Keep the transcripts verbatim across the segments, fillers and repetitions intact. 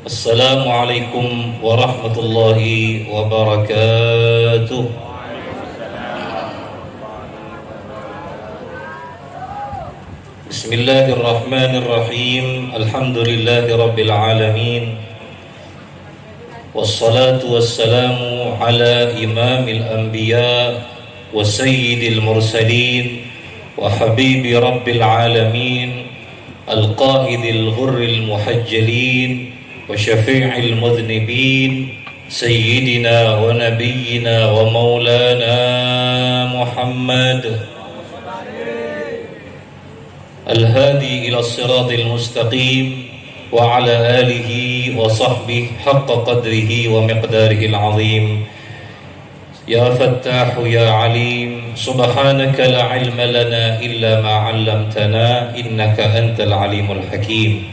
Assalamualaikum warahmatullahi wabarakatuh. Bismillahirrahmanirrahim. Alhamdulillahirabbil alamin. Wassalatu wassalamu ala imamil anbiya wa sayyidil mursalin wa habibi rabbil alamin, al-qaidil ghurril muhajjalin wa syafi'il mudhnibin, sayyidina wa nabiyyina wa maulana Muhammad. Al-hadi ila siratil mustaqim, wa ala alihi wa sahbihi haqqa qadrihi wa miqdarihil azim. Ya Fattahu ya Alim, subhanaka la ilma lana illa ma 'allamtana, innaka antal alimul hakim.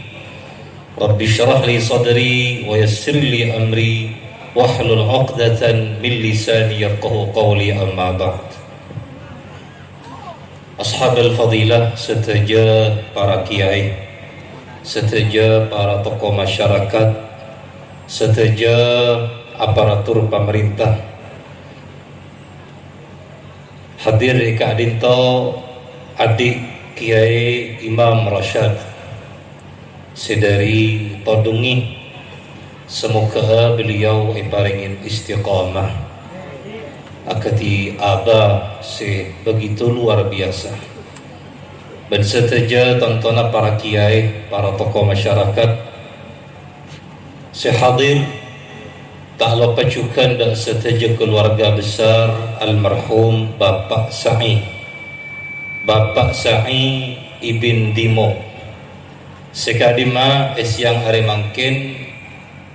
Rabbi shrah li sadri wa yassir li amri, wahlul 'uqdatan min lisani yafqahu qawli, amma ba'd. Ashabul fadilah, sadhâjâ para kiai, sadhâjâ para tokoh masyarakat, sadhâjâ aparatur pamarènta. Hadir è ka'dinto Adik Kiai Imam Rasyad sè dhâri Todungngè, samoghâ'â beliau èparèngè istiqamah akadhi aba sè begitu luar biasa. Bân sadhâjâ tantona para kiai, para tokoh masyarakat sè hadir, ta' loppa jhughân dâ' sadhâjâ keluarga besar almarhum Bapak Sa'i. Bapak Sa'i Ibn Dimo. Sè ka'dimma è sèyang arè mangkèn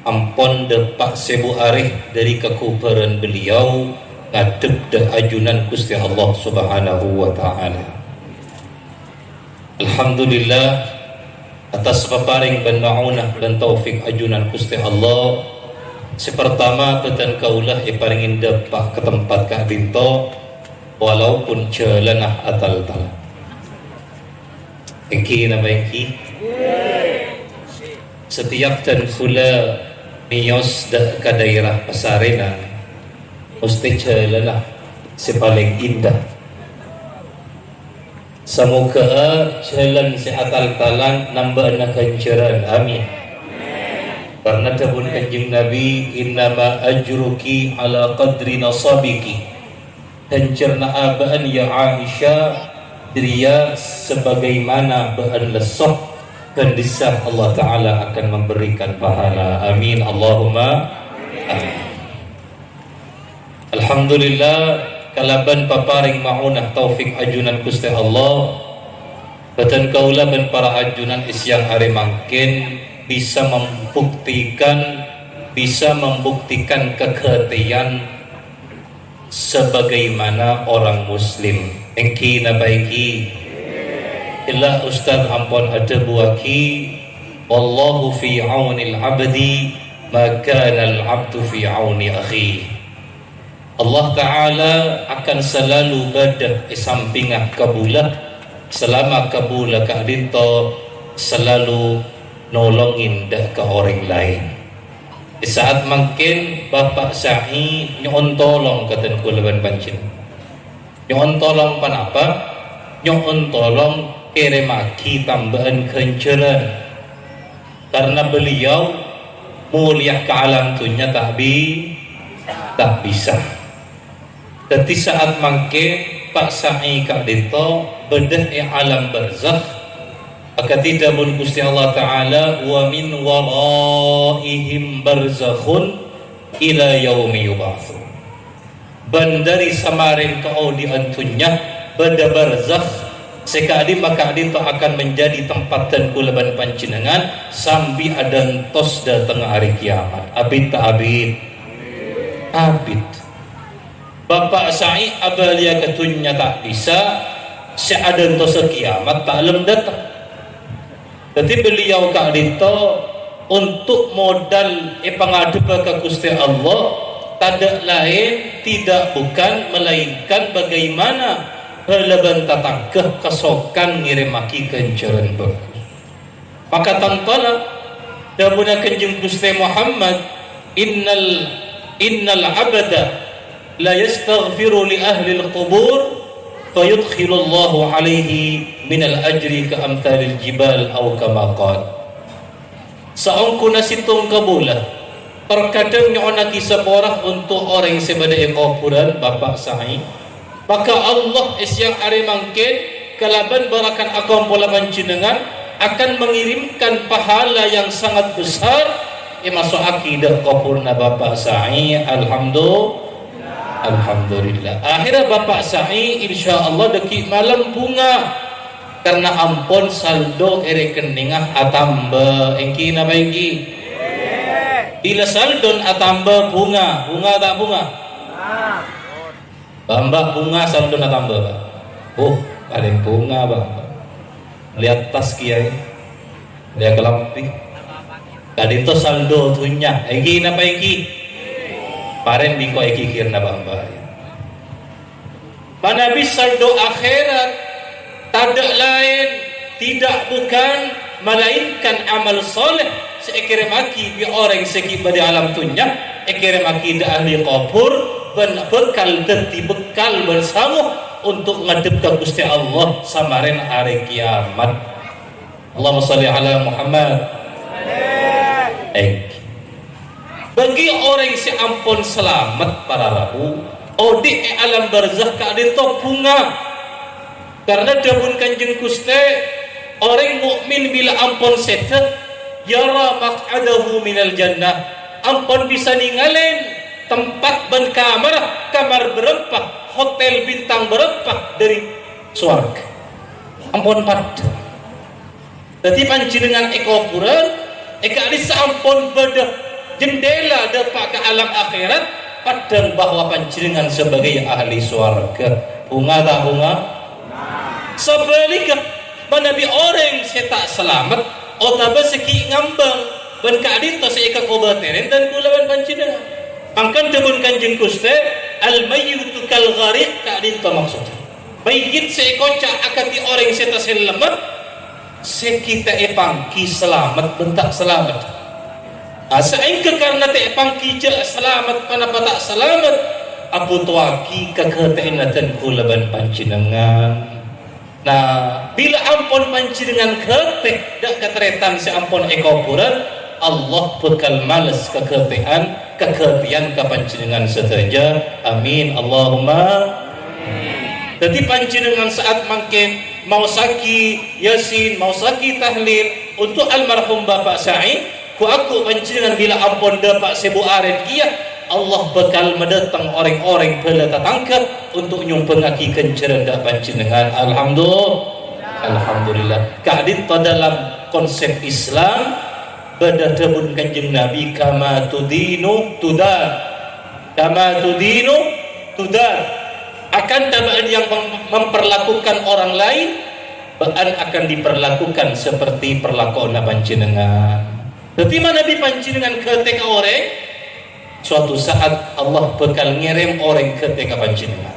ampon dâpa' sèbu arè dhâri kakobhârân beliau ngadhep dâ' ajunan Ghustè Allah Subhanahu wa Ta'ala. Alhamdulillah, attas paparèng bân ma'unah bân taufik ajunan Ghustè Allah, sè partama bhâdhân kaulâ èparèngè dâpa' ka tempat ka'dinto, walaupun jhâlânna atal-talan. Èngghi napa èngghi? Setiap dân kaulâ mèyos dâ' ka daerah Pasarèna, mostè jhâlânna sè palèng indah. Samoghâ'â jhâlân sè atal-talan nambâ'âna ghânjhârân. Amin. Karna dhâbuna Kanjeng Nabi, "Innama ajruki ala qadri nasabiki." Ghânjhârânna bâ'ân, ya Aisyah, jârèya sabagaimana bâ'ân lesso, bân dissa Allah Ta'ala akan memberikan pahala. Amin. Allahumma amin. Alhamdulillah, kalabân paparèng ma'unah taufik ajunan Ghustè Allah, bhâdhân kaulâ bân para ajunan è sèyang arè mangkèn bisa membuktikan, bisa membuktikan kaghâtèyan sebagaimana orang muslim. Èngghi napa èngghi? Ella Ustaz ampon adhâbuwâghi, "Wallahu fi aunil abdi ma kanal abdu fi auni akhi." Allah Ta'ala akan selalu bâdâ è sampingnga kabulâ, salama kabulâ ka'dinto selalu nolongin dâ' ka orèng laèn. È sa'at mangkèn, Bapa' Sa'i nyo'on tolong ka dân kaulâ bân panjhennengngan. Nyo'on tolong ponapa? Nyo'on tolong kèrèmmaghi tambâ'ân ghânjhârân. Karna beliau molèya ka alam dhunnya ta' bi-, ta' bisa. Dhâddhi, sa'at mangkèn Pa' Sa'i ka'dinto bâdâ è alam barzakh, akadhi dhâbuna Ghustè Allah Ta'ala, "Wa min waraihim barzakhun ila yaumi yub'atsun." Bân dhâri samarèn kaodi'ân dhunnya bâdâ barzakh, sè ka'dimma ka'dinto akan menjadi tempat dân kaulâ bân panjhennengngan sambi adântos dâteng arè kiyamat. Abit ta' abit? Abit. Bapa' Sa'i abâliyâ ka dhunnya ta' bisa, sè adântosa kiyamat ta' lem dâteng. Dhâddhi, beliau ka'dinto untuk modal èpangadhebbhâ ka Ghustè Allah, tadâ' laèn, tidak bukan, melainkan bagaimana bhâlâ bân tatangghâ kasokan ngèrèmmaghi ghânjhârân bhâghus. Maka tantona, Dhâbuna Kanjeng Ghustè Muhammad, "Innal, innal abda la yastaghfiru li ahlil qubur, fayudkhilullahu alaihi minal ajri ka amthalil jibal," au kama qal. Saongghuna sèttong kabulâ, terkadang nyo'onnaghi sapora onto' orèng sè bâdâ è kobhurân, Bapa' Sa'i. Maka Allah è sèyang arè mangkèn, kalabân barakat akompolla panjhennengngan, akan mengirimkan pahala yang sangat besar, èmaso'aghi dâ' kobhurna Bapa' Sa'i. Alhamdu-, Alhamdulillah. Akhirnya Bapa' Sa'i, insyaallah, dâgghi' malem bhunga. Karna ampon saldo è rekeningnga atamba. Èngghi napa èngghi? Bilâ saldona atamba, bhunga. Bhunga ta' bhunga? Bâ'-embâ' bhunga saldona atamba, Pak? Uh, palèng bhunga, Pak. Lèyat tas kèya, lèyat kalambhi. Ka'dinto saldo dhunnya. Èngghi napa èngghi? Parèn bi' engko' èghighirna bâ'-embâ'. Manabi saldo akhèrat, tadâ' laèn, tidak bukan, malaènkan amal shaleh sè èkèrèmmaghi bi' orèng sè ghi' bâdâ è alam dhunnya, èkèrèmmaghi dâ' ahli kobhur, bân bhâkal dhâddhi bekal bân sango onto' ngadhep ka Ghustè Allah samarèn arè kèyamat. Allahumma shalli ala Muhammad. Èngghi. Bagi orèng sè ampon salamet, para rabu, odi' è alam barzakh ka'dinto bhunga. Karna dhâbuna Kanjeng Ghustè, orèng mu'min bilâ ampon sèdhâ, "Yara maq'adahu minal jannah," ampon bisa nèngalè tempat bân kamarra, kamar bârâmpa, hotel bintang bârâmpa dâri sowarghâ. Ampon paddhâng. Dhâddhi, panjhennengngan è kobhurân, è ka'dissa' ampon bâdâ jendela dâpa' ka alam akhèrat, paddhâng bahwa panjhennengngan sebagai ahli sowarghâ. Bhunga ta' bhunga? Sabhâligghâ, manabi orèng sè ta' salamet otabâ sè ghi' ngambâng bân ka'dinto sè èkakobâtèrè dhân kaulâ bân panjhennengngan. Mangkana dhâbuna Kanjeng Ghustè, "Al-mayyitu kal ghariq," ka'dinto maksodda. Mayyit sè èkoca' akadhi orèng sè tasèllem, sè ghi' ta' èpangghi salamet bân ta' salamet. A, saèngghâ karna ta' èpangghi jhâ' salamet ponapa ta' salamet, abhutowaghi kaghâtèyanna dhân kaulâ bân panjhennengngan. Nah, bilâ ampon panjhennengngan ghâtè dâ' ka tarètan sè ampon è kobhurân, Allah bhâkal males kaghâtèyan, kaghâtèyan ka panjhennengngan sadhâjâ. Amin. Allahumma. Dhâddhi, panjhennengngan sa'at mangkèn maossaghi Yasin, maossaghi tahlil onto' almarhum Bapa' Sa'id, ghu-lagghu panjhennengngan bilâ ampon dâpa' sèbu arèn kèya, Allah bhâkal madâteng orèng-orèng bhâlâ tatangghâ onto' nyombhângaghi ghânjhârân dâ' panjhennengngan. Alhamdu-, Alhamdulillah. Ka'dinto dalam konsep Islam, bâdâ dhâbuna Kanjeng Nabi, "Kama tudinu tudan." "Kama tudinu tudan." Akanta bâ'na yang mem-, memperlakukan orang lain, bâ'na akan diperlakukan seperti perlakuanna panjhennengngan. Dhâddhi, manabi panjhennengngan ghâtè ka orèng, suatu saat Allah bhâkal ngèrèm orèng ghâtè ka panjhennengngan.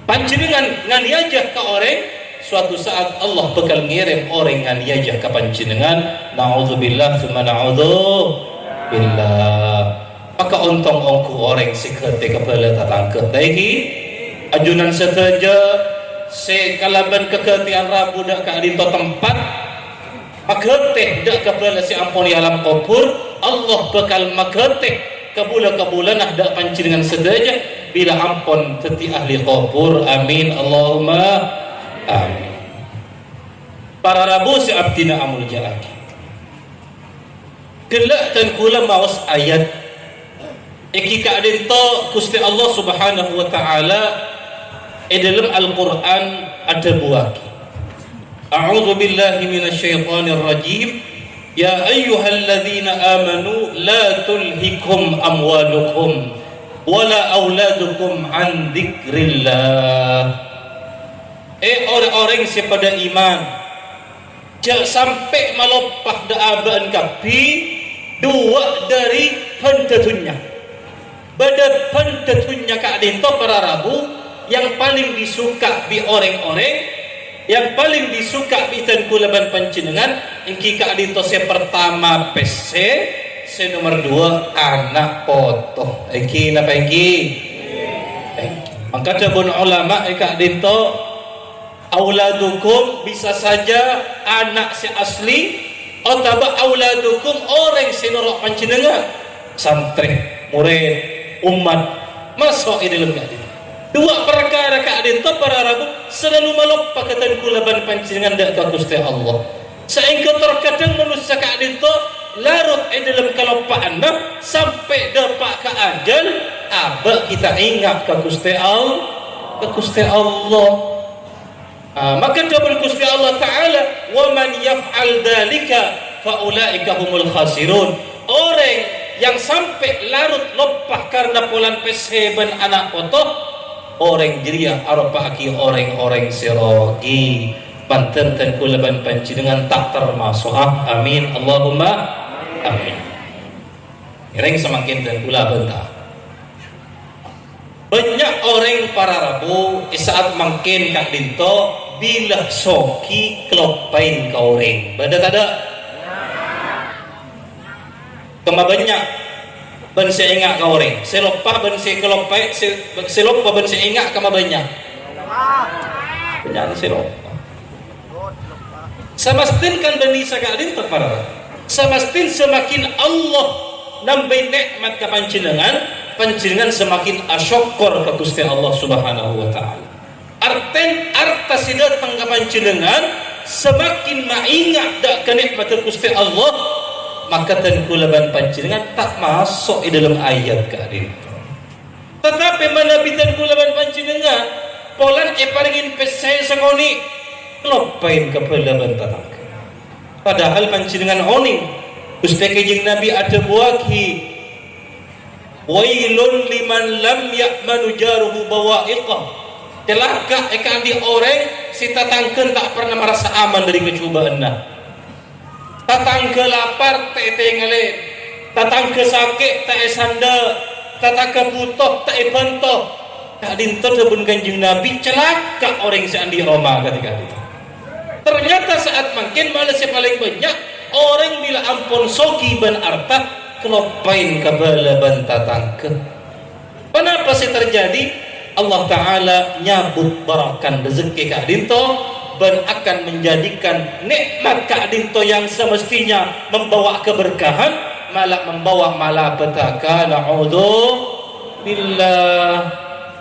Panjhennengngan nganiyajâ ka orèng, suatu saat Allah bhâkal ngèrèm orèng nganiyajâ ka panjhennengngan. Na'udzubillah, tsumma na'udzubillah. Maka ontong ongghu orèng sè ghâtè ka bhâlâ tatangghâ. Ta' èngghi? Ajunan sadhâjâ sè kalabân kaghâtèyan rabu dâ' ka'dinto tempat, maghâtè dâ' ka bhâlâ sè ampon è alam kobhur, Allah bhâkal maghâtè kabulâ-kabulâna dâ' panjhennengngan sadhâjâ bilâ ampon dhâddhi ahli kobhur. Amin, Allahumma amin. Para rabu sè abdhina amoljâ'aghi. Ghellâ' dhân kaulâ maos ayat. Èngghi ka'dinto Ghustè Allah Subhanahu wa Ta'ala è dâlem Al-Qur'an adhâbuwâghi, "A'udzubillahi minasyaitonirrajim. Ya ayyuhalladzina amanu la tulhikum amwalukum wala auladukum an dzikrillah." È orèng-orèng sè padâ iman, jhâ' sampè' maloppa dâ' abâ'na kabbhi duwâ' dâri bhândhâ dhunnya. Bâdâ bhândhâ dhunnya ka'dinto para rabu yang paling disuka bi' orèng-orèng, Yang paling disuka bi' dhân kaulâ bân panjhennengngan èngghi ka'dinto sè partama pèssè, sè nomer duwâ' ana' poto. Èngghi napa èngghi? Èngghi. Mangka dhâbuna ulama è ka'dinto, "Auladukum bisa saja ana' sè asli, otabâ auladukum orèng sè noro' panjhennengngan." Santrè, morèd, ommat, maso' è dhâlem ka'dinto. Duwâ' parkara ka'dinto para rabu salalu maloppa ka dhân kaulâ bân panjhennengngan dâ' ka Ghustè Allah. Saèngghâ tor kadhâng manossa ka'dinto larut è dhâlem kaloppa'anna sampè' dâpa' ka ajhâl, abâ' ghi' ta' enga' ka Ghustè All-, ka Ghustè Allah. Ah, maka dhâbuna Ghustè Allah Ta'ala, "Wa man yaf'al dzalika fa ulaika humul khasirun." Orèng yang sampè' larut loppa karna polana pèssè bân ana' poto, orèng jârèya aropa'aghi orèng-orèng sè rogi. Bhâdhân dhân kaulâ bân panjhennengngan ta' tamaso'a. Amin. Allahumma amin. Ngèrèng samangkèn dhân kaulâ bhânta. Bânnya' orèng para rabu è sa'at mangkèn ka'dinto bilâ soghi kaloppaèn ka orèng. Bâdâ tadâ'? Kemma bânnya' bân sè enga' ka orèng. Sè loppa bân sè kaloppaè, sè, sè loppa bân sè enga' kemma bânnya'? Bânnya' sè loppa. Samasthèna kan bânnè saka'dinto para. Samasthèna semakin Allah nambâi nè'mat ka panjhennengngan, panjhennengngan semakin asokkor ka Ghustè Allah Subhanahu wa Ta'ala. Artèna arta sè dâteng ka panjhennengngan semakin maènga' dâ' ka nè'matta Ghustè Allah, maka dhân kaulâ bân panjhennengngan ta' maso' è dhâlem ayat ka'dinto. Tatapè manabi dhân kaulâ bân panjhennengngan polana èparèngè pèssè sakonè', kaloppaèn kabâlâ bân tatangghâ. Padahal panjhennengngan onèng, Ghustè Kanjeng Nabi adhâbuwâghi, "Wailul liman lam ya'manu jaruhu bawa'iqah." Calaka' èkaandi' orèng sè tatangghâna ta' pernah marasa aman dâri kacobâ'ânna. Tatangghâ lapar ta' ètèngalè, tatangghâ sakè' ta' èsandhâ', tatangghâ bhuto ta' èbhânto. Ka'dinto dhâbuna Kanjeng Nabi, "Calaka' orèng sè andi' roma kadhi-kadhi." Ternyata sa'at mangkèn mala sè palèng bânnya' orèng bilâ ampon soghi bân arta, kaloppaèn kabâlâ bân tatangghâ. Ponapa sè terjadi? Allah Ta'ala nyabut barakan rezeki ka'dinto bân akan menjadikan nikmat ka'dinto yang semestinya membawa keberkahan, malah membawa malapetaka. Na'udzubillah.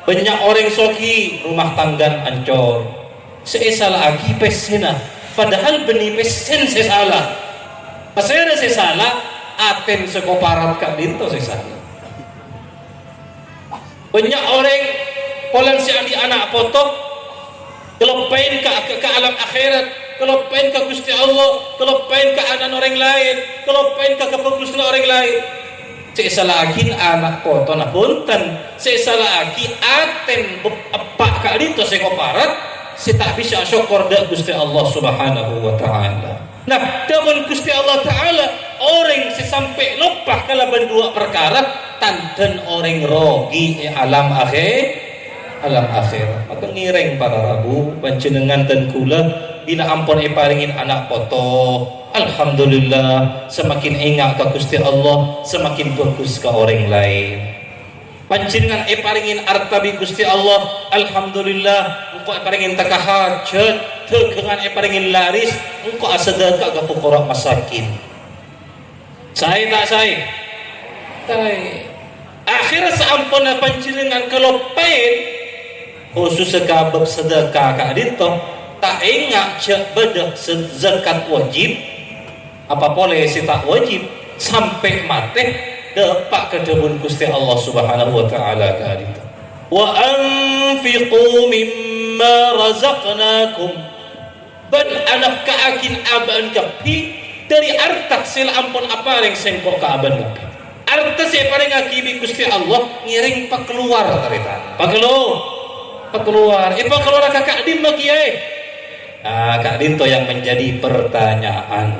Bânnya' orèng soghi, rumah tanggana ancor. Sè èsala'aghi pèssèna, padahal bânnè pèssèna sè sala. Pasèra sè sala? Atèna sè koparat ka'dinto sè sala. Bânnya' orèng polana sè andi' ana' poto, kaloppaèn ka, ka, ka alam akhèrat, kaloppaèn ka Ghustè Allah, kaloppaèn ka ana'na orèng laèn, kaloppaèn ka kabhâghusânna orèng laèn. Sè èsala'aghi ana' potona bhunten, sè èsala'aghi atèna bep-, eppa' ka'dinto sè koparat, sè ta' bisa asokkor dâ' Ghustè Allah Subhanahu wa Ta'ala. Nah, dhâbuna Ghustè Allah Ta'ala, orèng sè sampè' loppa kalabân duwâ' parkara, tandhâna orèng rogi è alam akhè-, alam akhèrat. Maka ngèrèng para rabu, panjhennengngan dhân kaulâ, bilâ ampon èparèngè ana' poto, alhamdulillah, semakin enga' ka Ghustè Allah, semakin bhâghus ka orèng laèn. Panjhennengngan èparèngè arta bi' Ghustè Allah, alhamdulillah, engko' èparèngè teka hajhât, dhâghângan èparèngè laris, engko' asadhâka ka fuqara masakin. Saè ta' saè? Saè. Akhèrra saamponna panjhennengngan kaloppaèn, khusussa ka bab sadhâka ka'dinto, ta' enga' jhâ' bâdâ se-, zakat wajib, apa polè sè ta' wajib, sampè' matè, dâpa' ka dhâbuna Ghustè Allah Subhanahu wa Ta'ala ka'dinto, "Wa anfiqu mimma razaqnakum." Bân anafka'aghi abâ'na kabbhi dâri arta sè la ampon aparèng Sèngko' ka abâ'na kabbhi. Arta sè èparèngaghi bi' Ghustè Allah ngèrèng pakalowar, tarètan. Pakalo-, pakalowar. Èpakalowar ka ka'dimma kèyaè? Nah, ka'dinto yang menjadi pertanyaan.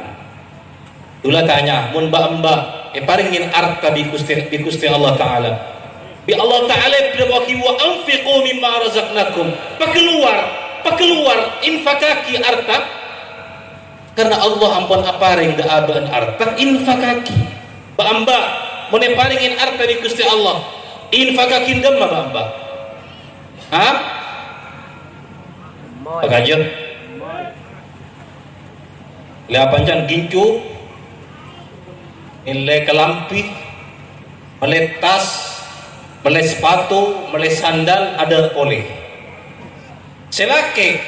Kaulâ tanya, mon bâ'-, emba' èparèngè arta bi' Ghustè, bi' Ghustè Allah Ta'ala. Bi' Allah Ta'ala èdhâbuwâghi, "Wa anfiqu mimma razaqnakum." Pakalowar. Pakalowar, infakaghi arta, karna Allah ampon aparèng dâ' abâ'na arta, infakaghi. Bâ'-embâ', mon èparèngè arta bi' Ghustè Allah, infakaghi dâmma, bâ'-embâ'? Ha? Pakajâ. La pancèn ghânco, mellè kalambhi, mellè tas, mellè sapatu, mellè sandal, adâ' polè. Sè lakè',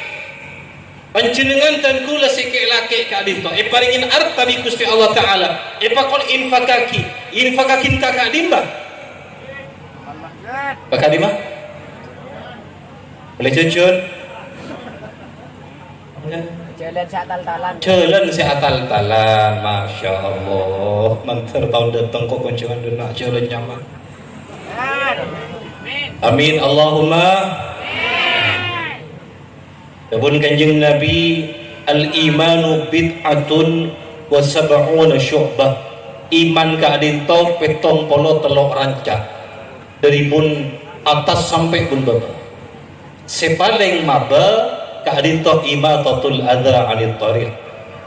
panjhennengngan bân kaulâ sè kè-, lakè' ka'dinto èparèngè arta bi' Ghustè Allah Ta'ala, èpakon infakaghi, infakaghi ka ka'dimma? Ka ka'dimma? Mellè jhâjhân? Jhâlân sè atal-talan. Jhâlân sè atal-talan, Masya Allah. Mandhâr taon dâteng kok konjhângan dâ' enna' jhâlân nyaman. Amin, Allahumma. Dhâbuna Kanjeng Nabi, "Al-imanu bid'atun wa sab'una syu'bah." Iman ka'dinto pèttong polo tello' ranca'. Dhâri bun attas sampè' bun bâbâ. Sè palèng mabâ ka'dinto imatatul adza 'anit thariq.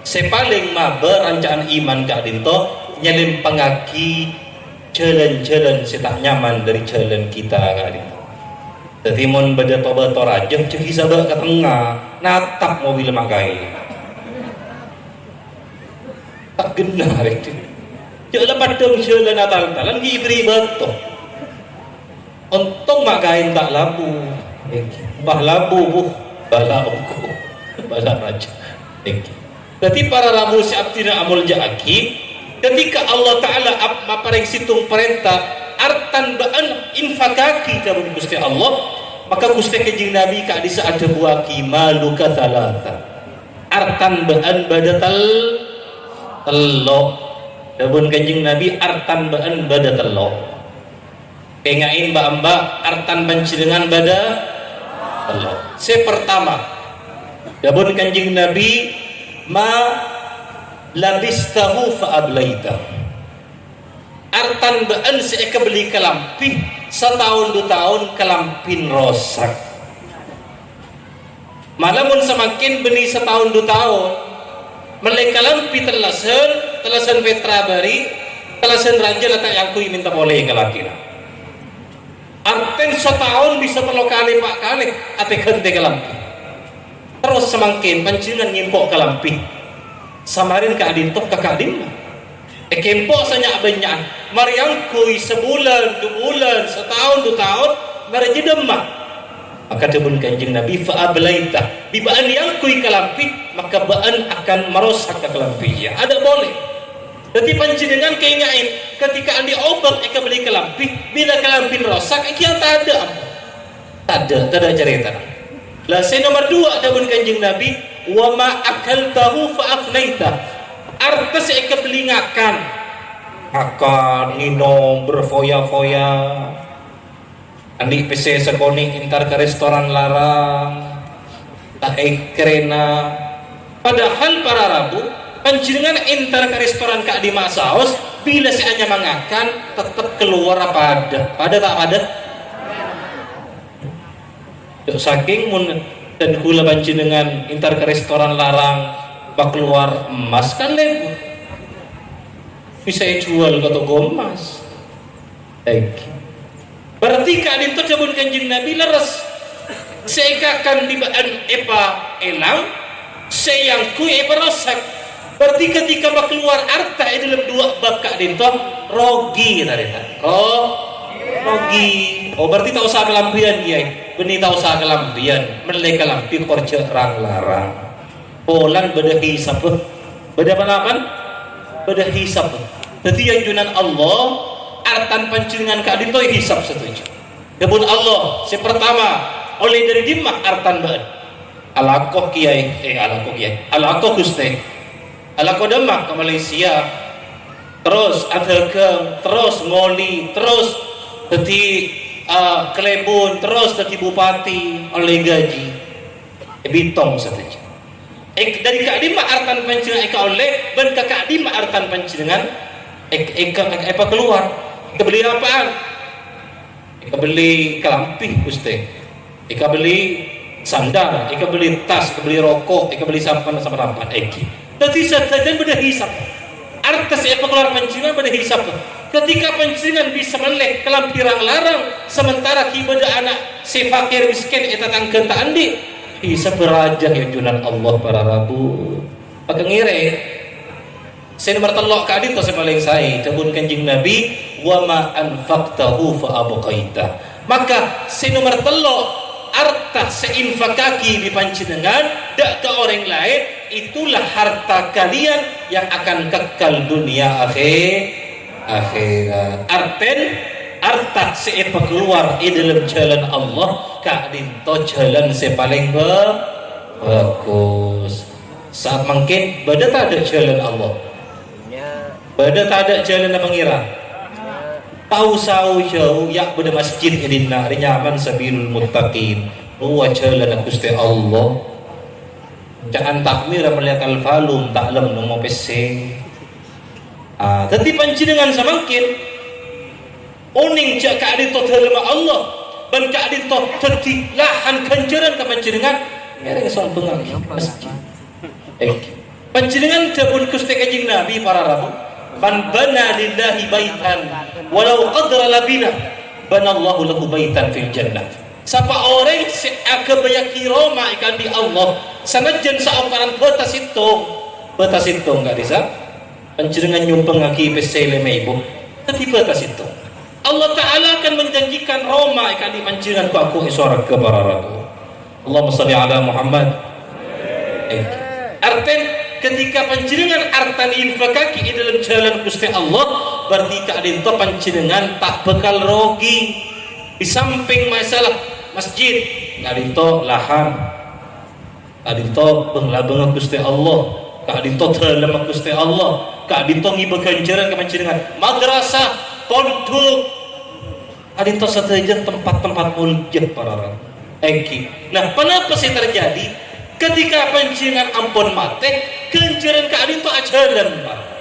Sè palèng mabâ ranca'an iman ka'dinto nyalèmpangngaghi jhâlân-jhâlân sè ta' nyaman dhâri jhâlân kita ka'dinto. Dhâddhi, mon bâdâ Toba Toraja, jhâ' ghi' sabâ' ka tengnga, natap mobilla ma' kaè. Ta' ghenna rèng. Jhâ' la paddhâng jhâlân atal-talan ghi' èberri' bâto. Ontong ma' kaèn ta' labu. Pas labu, bu, bâlâ ongghu. Bâlâ rajâ. Dhâddhi, para rabu sè abdhina amolja'aghi, ketika Allah Ta'ala ap-, maparèng sèttong parènta, "Artan bâ'ân infakaghi," dhâbuna Ghustè Allah, maka Ghustè Kanjeng Nabi ka'dissa' adhâbuwaghi, "Maluka thalatha." Artan bâ'ân bâdâ tel-, tello'. Dhâbuna Kanjeng Nabi, "Artan bâ'ân bâdâ tello'." Kaènga'è, bâ'-embâ', artan panjhennengngan bâdâ tello'. Sè partama, dhâbuna Kanjeng Nabi, "Ma labistahu fa ablaita." Artan bâ'ân sè èkabelli kalambhi, sataon du taon kalambhina rosak. Mala mon samangkèn bânnè sataon du taon, mellè kalambhi tellasan, tellasan pètra bâri', tellasan rajâ la ta' èangghuy mènta polè ka lakèna. Artèna sataon bisa tello kalè, pa' kalè atè-ghântè kalambhi. Terros samangkèn panjhennengngan ngèmpo' kalambhi. Samarèn ka'dinto ka ka'dimma. Èkèmpo' sanya'-bânnya'an, marè èangghuy sabulân, du bulân, sataon, du taon, marè jâ dâmma. Maka dhâbuna Kanjeng Nabi, "Fa ablaita," bi' bâ'ân èangghuy kalambhi, maka bâ'ân akan marosak ka kalambhi, ya. Adâ' polè. Dhâddhi panjhennengngan kaènga'è, ketika andi' obâ èkabelli kalambhi, bilâ kalambhina rosak, èkèya tadâ'. Tadâ', tadâ' carètana. La sè nomer duwâ' dhâbuna Kanjeng Nabi, "Wa ma akaltahu fa afnaita." Arta sè èkabelli ngakan. Ngakan, ngènom, berfoya-foya. Andi' pèssè sakonè' entar ka restoran larang. Ta' èkèrèna. Padahal para rabu, panjhennengngan entar ka restoran ka'dimma saos, bilâ sè anyama ngakan, tettep kalowar padâ. Padâ ta' padâ? Jhâ' sakèng mon dân kaulâ panjhennengngan entar ka restoran larang, makalowar emmas kan lebur. Bisa èjhuwâl ka toko emmas. Èngghi. Berarti ka'dinto dhâbuna Kanjeng Nabi lerres. Sè èkakan bi' bâ'ân èpaèlang, sè èangghuy èparosak. Berarti ketika makalowar arta è dâlem duwâ' bab ka'dinto, rogi, tarètan. Ro-, rogi. Oh, berarti ta' osa kalambhiyân, Kèyaè. Bânnè ta' osa kalambhiyân. Mellè kalambhi kor jhâ' rang-larang. Polana bâdâ hisabbhâ. Bâdâ ponapa? Bâdâ hisabbhâ. Dhâddhi, è ajunanna Allah, artana panjhennengngan ka'dinto èhisab sadhâjâ. Dhâbuna Allah, sè partama, ollè dâri dimma artana bâ'ân? Alako, Kèyaè, eh, alako, Kèyaè. Alako, Ghustè. Alako dâmma ka Malaysia. Terros adhâghâng, terros ngolè, terros dhâddhi, eh, kalèbun, terros dhâddhi bupati, ollè gajhi. Èbitong sadhâjâ. Èk-, dâri ka'dimma artana panjhennengngan èkaollè, bân ka ka'dimma artana panjhennengngan èk-, èk-, èpakalowar. Èkabelli apaan? Èkabelli kalambhi, Ghustè. Èkabelli Sandal, èkabelli tas, èkabelli roko', èkabelli sampan-sampan èngghi. Dhâddhi sadhâjâna bâdâ hisab. Arta sè èpakalowar panjhennengngan bâdâ hisab. Ketika panjhennengngan bisa mellè kalambhi rang-larang, sementara ghi' bâdâ ana' sè fakir miskin è tatangghâ ta' andi', hisab rajâ è ajunanna Allah para rabu. Maka ngèrèng. Sè nomer tello' ka'dinto sè palèng saè, dhâbuna Kanjeng Nabi, "Wa ma anfaqtahu fa abqaita." Maka sè nomer tello', arta sè infakaghi bi' panjhennengngan dâ' ka orèng laèn, itulah harta kalian yang akan kekal dunia akhir, akhirat. Artèn, arta sè èpakalowar è dâlem jhâlân Allah, ka'dinto jhâlân sè palèng bhâ-, bhâghus. Sa'at mangkèn bâdâ tadâ' jhâlânna Allah? Bâdâ tadâ' jhâlânna Pangèran? Tao saojhâo ya' bâdâ masjid è dinna', rè nyamana Sabilul Muttaqin. Rowa jhâlânna Ghustè Allah. Ca'an takmir mellèya kalvalum, ta' lem nemmo pèssè. Ah, dhâddhi panjhennengngan samangkèn Onèng jhâ' ka'dinto dhâlemma Allah, bân ka'dinto dhâddhi lahan ghânjhârân ka panjhennengngan, ngèrèng sombhângaghi masjid. Eh, panjhennengngan dhâbuna Ghustè Kanjeng Nabi, para rabu, "Man bana lillahi baitan walau qadra labinah, banallahu lahu baitan fil jannah." Sapa orèng sè aghâbâyyaghi roma èkaandi' Allah, sanajjhân saokoran bâta sèttong, bâta sèttong ka'dissa', Panjhennengngan nyombhângaghi pèssè lèma èbu, dhâddhi bâta sèttong. Allah Ta'ala akan menjanjikan roma èkaandi' panjhennengngan ko'-ako' è sowarghâ para rabu. Allahumma shalli ala Muhammad. Eh, artèn, ketika panjhennengngan artana èinfakaghi è dâlem jhâlân Ghustè Allah, berarti ka'dinto panjhennengngan ta' bhâkal rogi. Di samping masalah masjid, ka'dinto lahan. Ka'dinto bâng-labângnga Ghustè Allah, ka'dinto dhâlemma Ghustè Allah, ka'dinto ngibâ ghânjhârân ka panjhennengngan. Madrasah, pondhuk, ka'dinto sadhâjâ tempat-tempat mulja, para rabu. Èngghi. Nah, ponapa sè terjadi ketika panjhennengngan ampon matè, ghânjhârân ka'dinto ajhâlân, para rabu.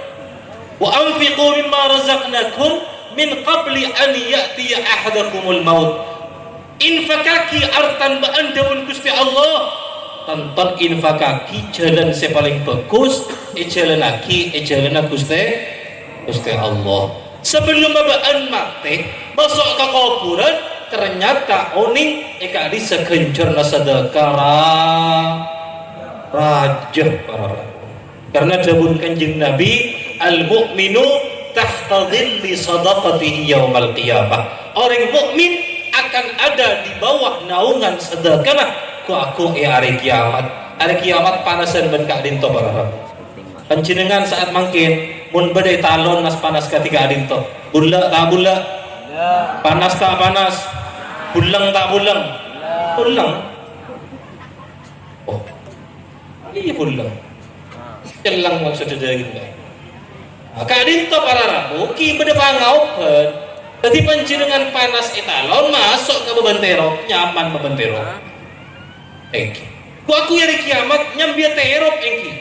"Wa anfiqu mimma razaqnakum min qabli an ya'tiya ahadakumul maut." Infakaghi artana bâ'ân, dhâbuna Ghustè Allah. Tonton infakaghi jhâlân sè palèng bhâghus, èjhâlânnaghi è jhâlânna Ghustè, Ghustè Allah. Sabellunna bâ'ân matè, maso' ka kobhurân, ternyata onèng è ka'dissa' ghânjhârânna sadhâka ra-, rajâ, para rabu. Karna dhâbuna Kanjeng Nabi, "Al-mu'minu tahta dhilli shadaqatihi yaumal qiyamah." Orèng mukmin akan ada di bawah naungan sadhâkana ko'-ako' è arè kiamat. Arè kiamat panasan bân ka'dinto, para rabu. Panjhennengngan sa'at mangkèn, mon bâdâ è talon nas-panas kadhi ka'dinto. Bulla' ta' bulla'? Panas ta' panas? Bulleng ta' bulleng? Bulleng. Oh. Iyâ, bulleng. Celleng maksodda dâging, Pak. Nah, ka'dinto para rabu, ghi' bâdâ pangaobhân. Dhâddhi panjhennengngan panas è talon, maso' ka bâbân terop, nyaman bâbân terop. Èngghi. Ko'-ako' è arè kiamat, nyambiyâ terop, èngghi.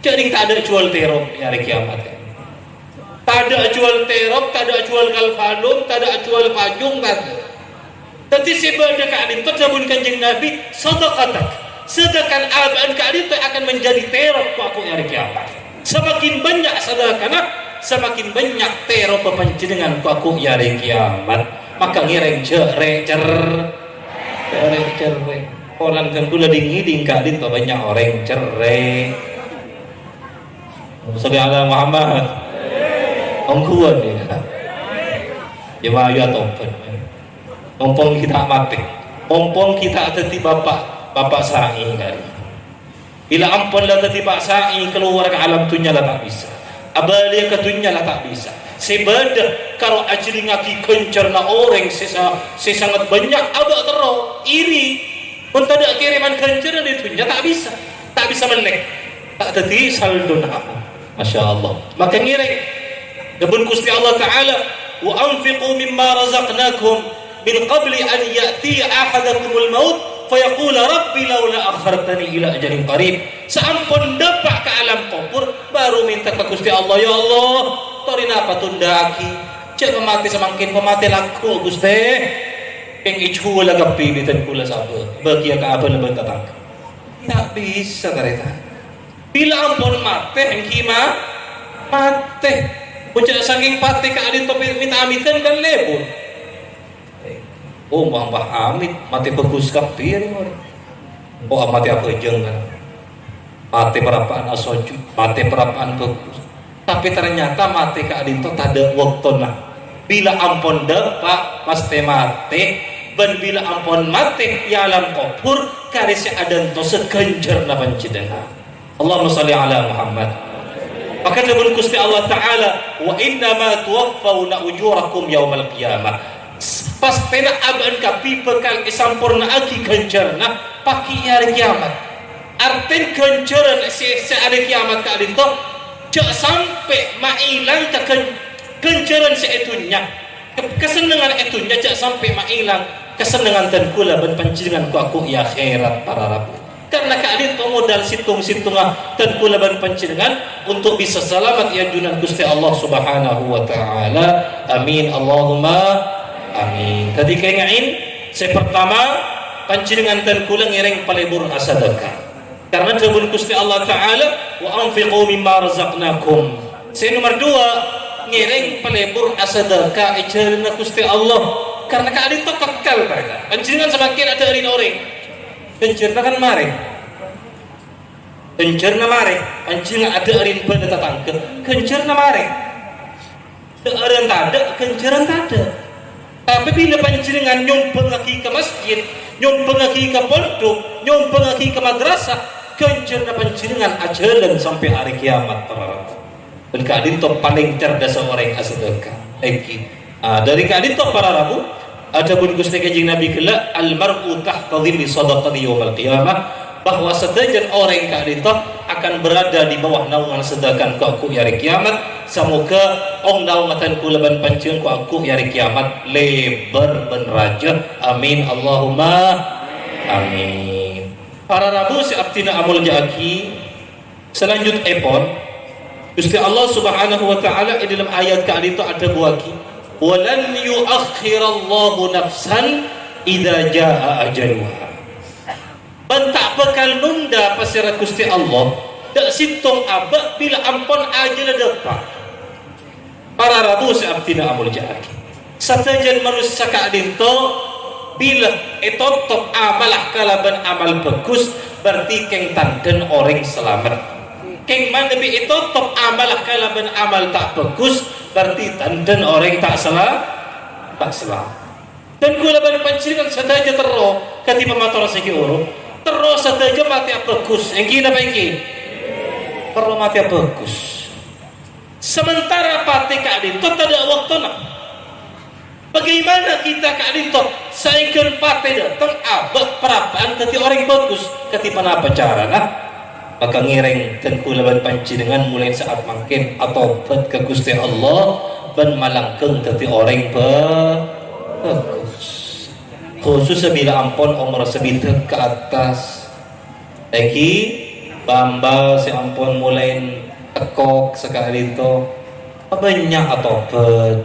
Jhâ' nèng tadâ' juwâl terop è arè kiamat. Tadâ' juwâl terop, tadâ' juwâl kalvalum, tadâ' juwâl pajung, tadâ'. Dhâddhi sè bâdâ ka'dinto dhâbuna Kanjeng Nabi, "Shadaqatak." Sedangkan abâ'na ka'dinto akan menjadi terop ko'-ako' è arè kiamat. Semakin bânnya' sadhâkana, semakin bânnya' teropa panjhennengngan ko'-ako' è arè kiamat. Maka ngèrèng jhâ' rè-, cer-, jhâ' rè-cerrè. Polana ghân kaulâ dhing-ngèdhing ka'dinto bânnya' orèng cerrè. Shalli ala Muhammad. Ongghuwân, yâ. Yâ, mayu atobhât. Mompong ghi' ta' matè. Mompong ghi' ta' dhâddhi bapa', bapa' sa'i kali. Bilâ ampon la dhâddhi pa' sa'i kalowar ka alam dhunnya la ta' bisa. Abâliyâ ka dhunnya la ta' bisa. Sè bâdâ karo ajhâlingngaghi ghânjhârânna orèng sè sa-, sè sanget bânnya' abâ' terro, iri. Mon tadâ' kèrèman ghânjhârân è dhunnya, ta' bisa. Ta' bisa mellè. Ta' dhâddhi saldona. Masya Allah. Maka ngèrèng. Dhâbuna Ghustè Allah Ta'ala, "Wa anfiqu mimma razaqnakum min qabli an ya'tiya ahadakumul maut fayaqula rabbi laula akhartani ila ajalin qarib." Saampon dâpa' ka alam kobhur, baru mènta ka Ghustè Allah, "Ya Allah, torè napa tundhâ'aghi? Jhâ' pamatè samangkèn, pamatè lagghu', Ghustè." Kèng èjhuwâlâ kabbhi bi' dhân kaulâ sabâ, bâgiyâ ka abâna bân tatangghâ. Ta' bisa, tarètan. Bilâ ampon matè, èngghi ma-, matè. Oca' sakèng patè ka'dinto mè-, mèt-amèdhân kan lebur. Oh, mbah-mbah amit, matè bhâghus kabbhi, ya, rèng orèng. Oh, matè abhâjâng, kan. Matè parappa'an asojud, matè parappa'an bhâghus. Tapè ternyata matè ka'dinto tadâ' bâktona. Bilâ ampon dâpa', pastè matè, bân bilâ ampon matè è alam kobhur, karè sè adântosâ ghânjhârânna panjhennengngan. Allahumma shalli ala Muhammad. Maka dhâbuna Ghustè Allah Ta'ala, "Wa innama tuwaffawna ujurakum yaumal qiyamah." Pastèna abâ'na kabbhi bhâkal èsampornaaghi ghânjhârânna paghi' è arè kiyamat. Artèna ghânjhârân sè, sè arè kiyamat ka'dinto, jhâ' sampè' maèlang ka ghân-, ghânjhârân sè è dhunnya. Ka-, kasennengngan è dhunnya jhâ' sampè' maèlang kasennengngan dhân kaulâ bân panjhennengngan ko'-, ko' è akhèrat, para rabu. Karna ka'dinto modal sèttong-sèttongnga dhân kaulâ bân panjhennengngan untuk bisa salamet è ajunan Ghustè Allah Subhanahu wa Ta'ala. Amin, Allahumma amin. Dhâddhi, kaènga'è, sè partama, panjhennengngan dhân kaulâ ngèrèng palebur asadhâka. Karna dhâbuna Ghustè Allah Ta'ala, "Wa anfiqu mimma razaqnakum." Sè nomer duwâ', ngèrèng palebur asadhâka è jhâlânna Ghustè Allah. Karna ka'dinto kèkkèl, tarètan. Panjhennengngan samangkèn adâ'ârin orèng. Ghânjhârânna kan marè. Ghânjhârânna marè. Panjhennengngan adâ'ârin bân tatangghâ. Ghânjhârânna marè. Dhâ'ârân tadâ', ghânjhârân tadâ'. Tapè bilâ panjhennengngan nyombhângaghi ka masjid, nyombhângaghi ka pondhuk, nyombhângaghi ka madrasah, ghânjhârânna panjhennengngan ajhâlân sampè' arè kiyamat, para rabu. Bân ka'dinto palèng cerdhâssa orèng asadhâka. Èngghi. Ah, dhâri ka'dinto, para rabu, adhâbuna Ghustè Kanjeng Nabi ghellâ', "Al mar'u tahta dhilli shadaqati yaumal qiyamah." Bahwa sadhâjâna orèng ka'dinto akan berada di bawah naungan sadhâkana ko'-, ko' è arè kiyamat. Samoghâ ong-naongnga dhân kaulâ bân panjhennengngan ko'-, ko' è arè kiyamat lebâr bân rajâ. Amin, Allahumma amin. Para rabu sè abdhina amoljâ'aghi, salanjutèpon, Ghustè Allah Subhanahu wa Ta'ala è dhâlem ayat ka'dinto adhâbuwâghi, "Wa lan yu'akhkhirallahu nafsan idza jaa'a ajaluha." Bân ta' bhâkal nondhâ pasèra Ghustè Allah, dhâ' sèttong abâ' bilâ ampon ajhâlâ dâpa'. Para rabu sè abdhina amoljâ'aghi. Sadhâjâna manossa ka'dinto bilâ ètotop amalla kalabân amal bhâghus, berarti kèng tandhâna orèng salamet. Kèng manabi ètotop amalla kalabân amal ta' bhâghus, berarti tandhâna orèng ta' sala-, ta' salamet. Dhân kaulâ bân panjhennengngan sadhâjâ terro, kadhi pamator sè ghi' oro, terro sadhâjâ matèya bhâghus. Èngghi napa èngghi? Terro matèya bhâghus. Sementara patè ka'dinto tadâ' bâktona. Bagaimana kita ka'dinto saèngghâna patè dâteng abâ' parappa'an dhâddhi orèng bhâghus? Kadhi ponapa carana? Maka ngèrèng dhân kaulâ bân panjhennengngan molaè sa'at mangkèn atobhât ka Ghustè Allah bân malangghâng dhâddhi orèng bhâ-, bhâghus. Khusus bilâ ampon omor sabidhâk ka attas. Èngghi, bâ'-embâ' sè ampon molaè tèkok saka'dinto, bânnya' atobhât.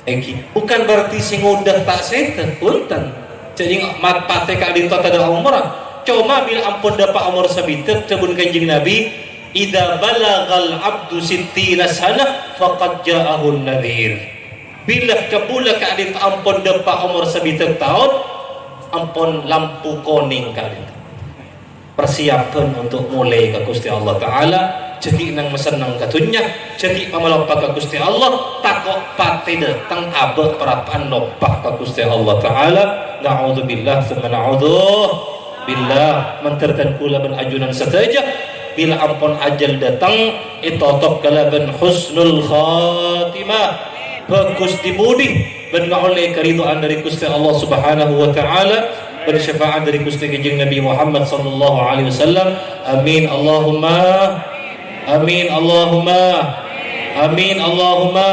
Èngghi, bukan berarti sè ngodâ ta' sèdhâ, bhunten. Jhâ' mat-, patè ka'dinto tadâ' omorra. Coma bilâ ampon dâpa' omor sabidhâk, dhâbuna Kanjeng Nabi, "Idza balaghal abdu sittina sanah, faqad ja'ahun nadhir." Bilâ kabulâ ka'dinto ampon dâpa' omor sabidhâk taon, ampon lampu konèng ka'dinto. Persiapan untuk molaè ka Ghustè Allah Ta'ala, jhâ' ghi' nang-masennang ka dhunnya, jhâ' ghi' pamaloppa ka Ghustè Allah, tako' patè dâteng abâ' parappa'an loppa ka Ghustè Allah Ta'ala. Na'udzubillah, tsumma na'udzubillah. Mandhâr dhân kaulâ bân ajunan sadhâjâ, bilâ ampon ajhâl dâteng, ètotop kalabân husnul khatimah. Bhâghus dhi-budhi, bân ngaollè karidhoan dhâri Ghustè Allah Subhanahu wa Ta'ala, bân syafa'at dhâri Ghustè Kanjeng Nabi Muhammad sallallahu alaihi wasallam. Amin, Allahumma amin, Allahumma amin, Allahumma.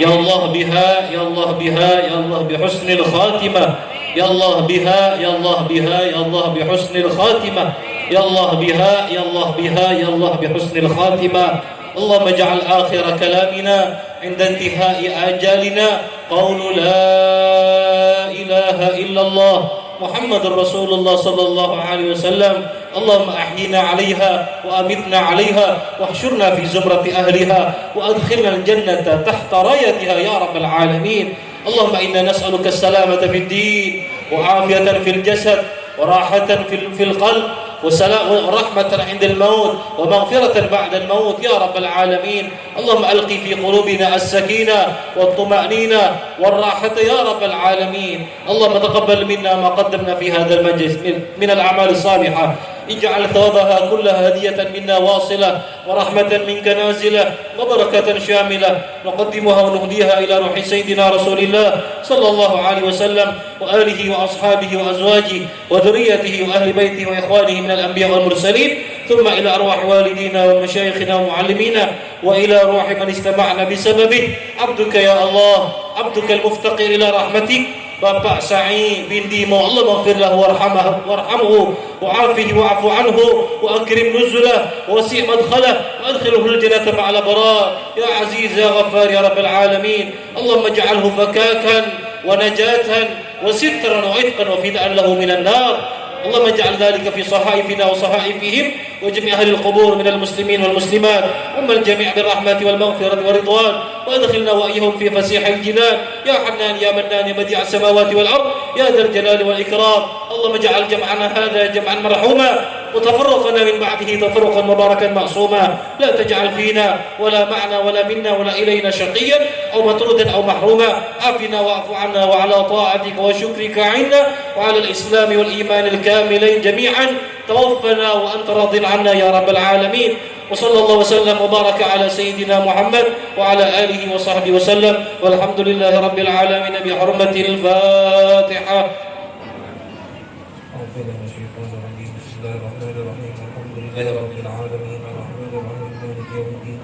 Ya Allah biha, ya Allah biha, ya Allah bi husnil khatimah. Ya Allah biha, ya Allah biha, ya Allah bi husnil khatimah. Ya Allah biha, ya Allah biha, ya Allah bi husnil khatimah. اللهم اجعل آخر كلامنا عند انتهاء آجالنا قول لا إله إلا الله محمد رسول الله صلى الله عليه وسلم. اللهم أحينا عليها وأمتنا عليها واحشرنا في زمرة أهلها وأدخلنا الجنة تحت رايتها يا رب العالمين. اللهم إنا نسألك السلامة في الدين وعافية في الجسد وراحة في ال-، في القلب وسلا-، ورحمة عند الموت ومغفرة بعد الموت يا رب العالمين. اللهم ألق في قلوبنا السكينة والطمأنينة والراحة يا رب العالمين. اللهم تقبل منا ما قدمنا في هذا المجلس من، من الأعمال الصالحة. اجعل ثوابها كلها هدية منا واصلة ورحمة منك نازلة وبركة شاملة نقدمها ونهديها إلى روح سيدنا رسول الله صلى الله عليه وسلم وآله وأصحابه وأزواجه وذريته وأهل بيته وإخوانه من الأنبياء والمرسلين، ثم إلى أرواح والدينا ومشايخنا ومعلمينا وإلى روح من استمعنا بسببه. عبدك يا الله، عبدك المفتقر إلى رحمتك، Bapak Sa'i bin Dimo, اللهم اغفر له وارحمه، وارحمه وعافه واعف عنه وأكرم نزله ووسع مدخله وأدخله الجنة مع الأبرار يا عزيز يا غفار يا رب العالمين. اللهم اجعله فكاكا ونجاة وسترا وعتقا وفداء له من النار. اللهم اجعل ذلك في صحائفنا وصحائفهم وجميع أهل القبور من المسلمين والمسلمات وعم الجميع بالرحمة والمغفرة والرضوان، وأدخلنا وإياهم في فسيح الجنان. يا حنان يا منان يا بديع السماوات والأرض يا ذا الجلال والإكرام. اللهم اجعل جمعنا هذا جمعا مرحوما وتفرقنا من بعده تفرقا مباركا معصوما. لا تجعل فينا ولا معنا ولا منا ولا إلينا شقيا أو مطرودا أو محروما. عافنا واعف عنا وعلى طاعتك وشكرك أعنا وعلى الإسلام والإيمان الكاملين جميعا توفنا وأنت راض عنا يا رب العالمين. وصلى الله وسلم وبارك على سيدنا محمد وعلى آله وصحبه وسلم. والحمد لله رب العالمين بحرمة الفاتحة. أعوذ بالله من الشيطان الرجيم. بسم الله الرحمن الرحيم. الحمد لله رب العالمين. الرحمن الرحيم. مالك يوم الدين.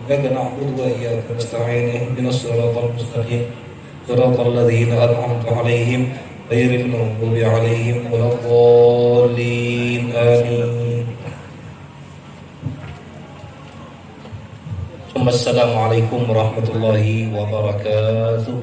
إياك نعبد وإياك نستعين. اهدنا الصراط المستقيم. صراط الذين أنعمت عليهم غير المغضوب عليهم ولا الضالين. آمين. ثم السلام عليكم ورحمة الله وبركاته.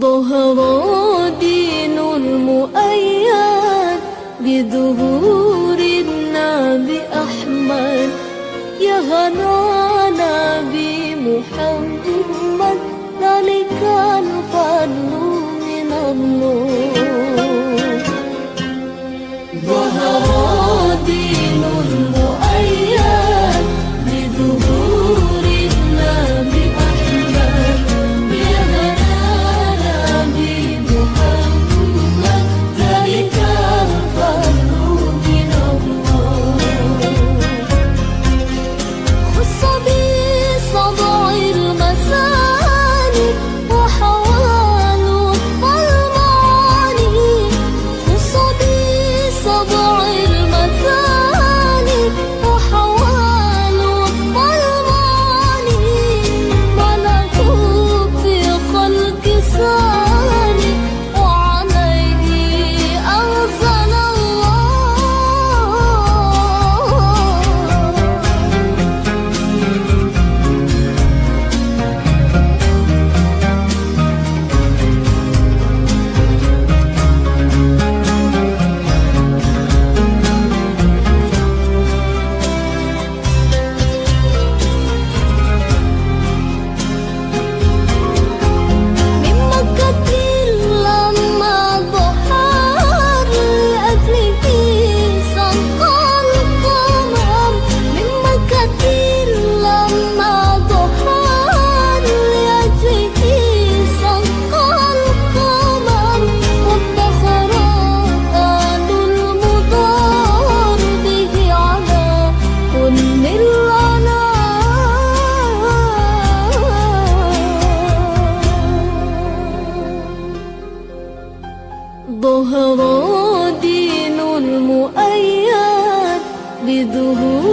ظهر دين المؤيد بظهور النبي أحمد، يا هنانا بمحمد، ذلك الفضل من الله. ظهر دين المؤيد بظهور النبي أحمد، يا هنانا بمحمد، ذلك الفضل من الله. خص بسبع المثاني وحوى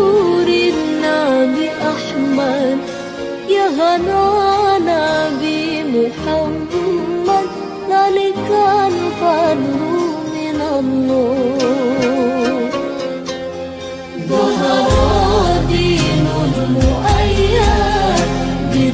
Nuri Nabi Ahmad, yâ hana Nabi Muhammad, nalèkana fadlu minallah. Zahara dinul mu'ayyad, bi